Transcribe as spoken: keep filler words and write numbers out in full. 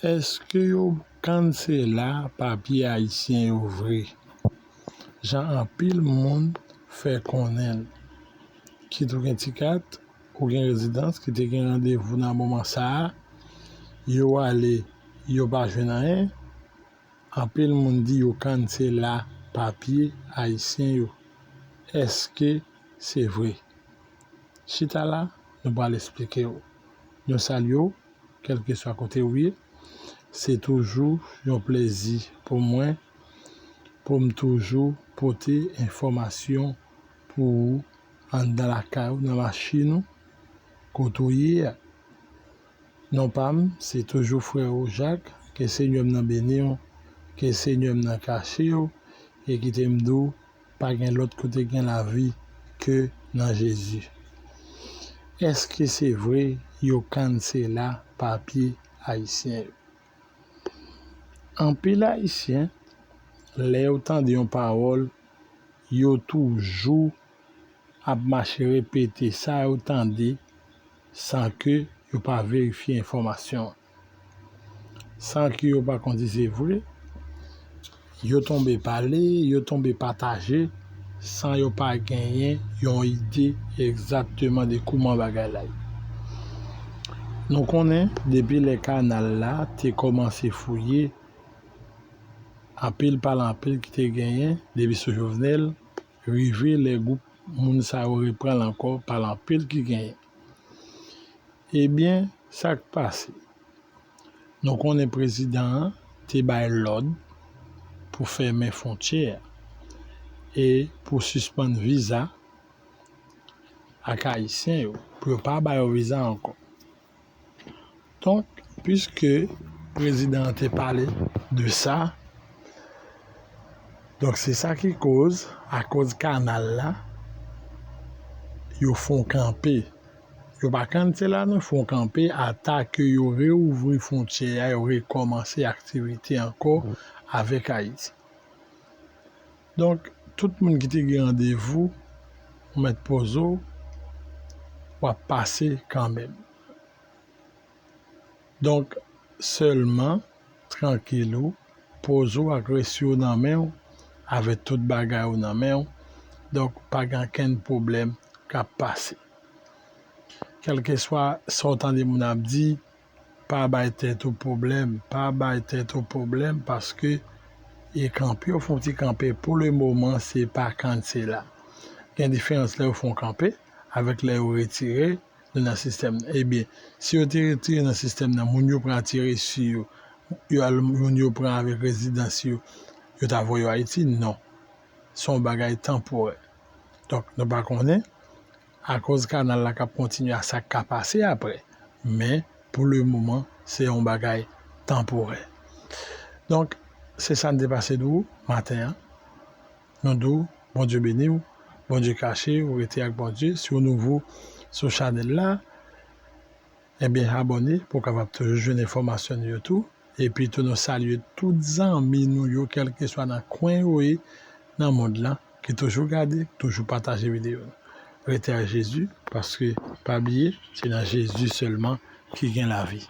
Èske yo kansela papye ayisyen yo vre? Jan anpil moun fè konnen l. Kit ou gen ti kat, ou gen rezidans ki te gen randevou nan moman sa a, yo ale, yo pa jwenn anyen. Anpil moun di yo kansela papye ayisyen yo. Èske se vre? Chita la, nou pral esplike w. Nou salye w, kèlkeswa kote w ye. Se toujou yon plezi pou mwen, pou m toujou pote enfòmasyon pou ou anndan lakay ou, nan machin ou, kote w ye a. Non pa m, se toujou frè ou Jak, ke Senyè m nan beni w, ke Senyè m nan kache w, e kite m di w, pa gen lòt kote gen lavi ke nan Jezi. Èske se vre yo kansela papye ayisyen yo? Anpil ayisyen, lè yo tande yon pawòl, yo toujou ap mache repete sa yo tande san ke yo pa verifye enfòmasyon an. San ke yo pa konn si se vre, yo tonbe pale, yo tonbe pataje, san yo pa genyen yon ide egzakteman de kouman bagay la ye. Nou konnen, depi lè kanal la te kòmanse fouye, anpil pale anpil ki te genyen, depi sou Jovenel, rive lè gwoup moun sa yo reprann l ankò, pale anpil ki genyen. Ebyen, sa k pase? Nou konnen prezidan an te bay lòd pou fèmen fwontyè a e pou sispann viza ak ayisyen yo, pou yo pa ba yo viza ankò. Donk, piske prezidan an te pale de sa, donk se sa ki koz, akoz kanal la, yo fè yon kanpe. Yo pa kansela non, fè yon kanpe ata ke yo reouvri fwontyè a, yo rekòmanse aktivite ankò avèk Ayiti. Donk, tout moun ki te gen randevou, ou mèt poze w, w ap pase kanmenm. Donk, sèlman, trankil ou, poze w ak resi w nan men w, avèk tout bagay ou nan men w. Donk, pa gen okenn pwoblèm k ap pase. Kèlkeswa sa w tande moun ap di, pa bay tèt ou pwoblèm, pa bay tèt ou pwoblèm, paske e kanpe, yo fè yon ti kanpe. Pou le moman, se pa kansela. Gen diferans lè yo fè yon kanpe avèk lè yo retire nou nan sistèm nan. Ebyen, si yo te retire nan sistèm nan, moun yo pran tire si yo, yo al, moun yo pran avèk rezidans yo, yo ta voye yo Ayiti? Non. Se yon bagay tanporè. Donk, nou pa konnen, akoz kanal la k ap kontinye a sa k ka pase apre. Men, pou le moman, se yon bagay tanporè. Donk, se sa n te pase di w maten an. Nou di w, Bondye beni w, Bondye kache w, rete ak Bondye. Si w nouvo sou chanèl la, ebyen, abòne pou w kapab toujou jwenn enfòmasyon nou yo tou. Epi tou, nou salye tout zanmi nou yo, kèlkeswa nan kwen yo ye nan mond lan, ki toujou gade, toujou pataje videyo nou. Rete ak Jezi, paske, pa bliye, se nan Jezi sèlman ki gen lavi.